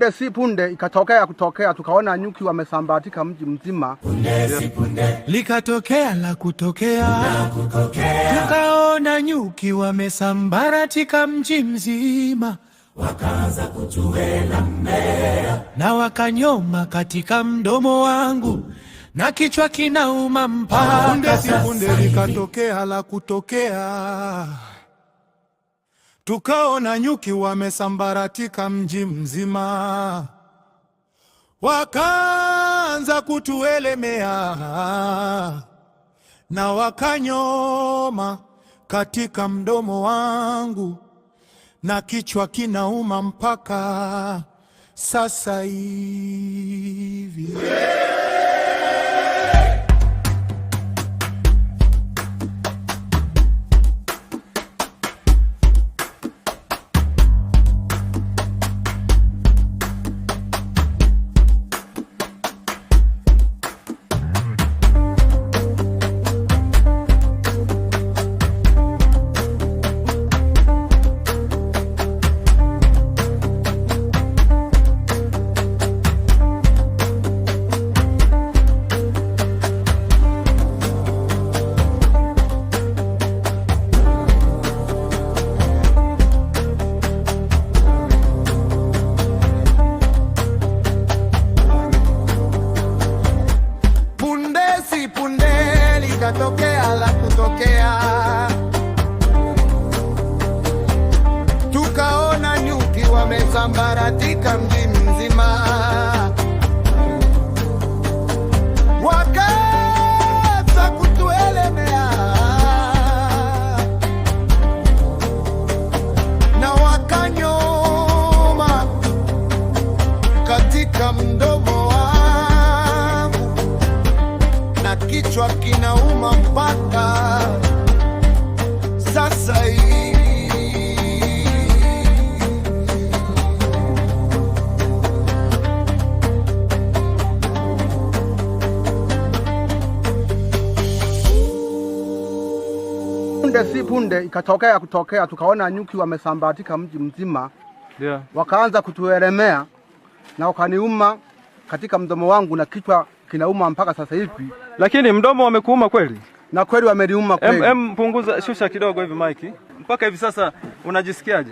Punde si punde ikatokea kutokea, tukaona nyuki wamesambatika mji mzima. Punde si punde likatokea la kutokea, tukaona nyuki wamesambaratika mji mzima, wakaanza kutuelemea na wakanyoma katika mdomo wangu na kichwa kinauma mpaka Punde si punde likatokea la kutokea, tukaona nyuki wamesambaratika mji mzima, wakaanza kutuelemea na wakanyoma katika mdomo wangu na kichwa kinauma mpaka sasa hivi. Punde si punde likatokea la kutokea, tukaona nyuki wamesambaratika mji mzima, wakaanza kutuelemea na wakanyoma katika mdomo wangu na kichwa kinauma mpaka sasa hivi. Punde si punde ikatokea kutokea, tukaona nyuki wamesambatika mji mzima, Ndio. wakaanza kutuelemea na wakaniuma katika mdomo wangu na kichwa kinauma mpaka sasa hivi, Lakini mdomo wamekuuma kweli? na kweli wameniuma kweli. Punguza, shusha kidogo hivi mike. Mpaka hivi sasa unajisikiaje?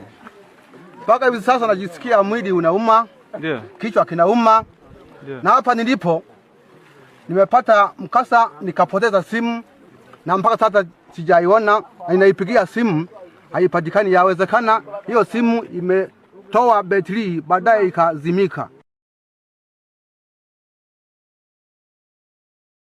Mpaka hivi sasa najisikia mwili unauma, Ndio. kichwa kinauma. Ndio. Na hapa nilipo nimepata mkasa, nikapoteza simu na mpaka sasa sijaiona, na ninaipigia simu haipatikani. Yawezekana hiyo simu imetoa betri baadaye ikazimika.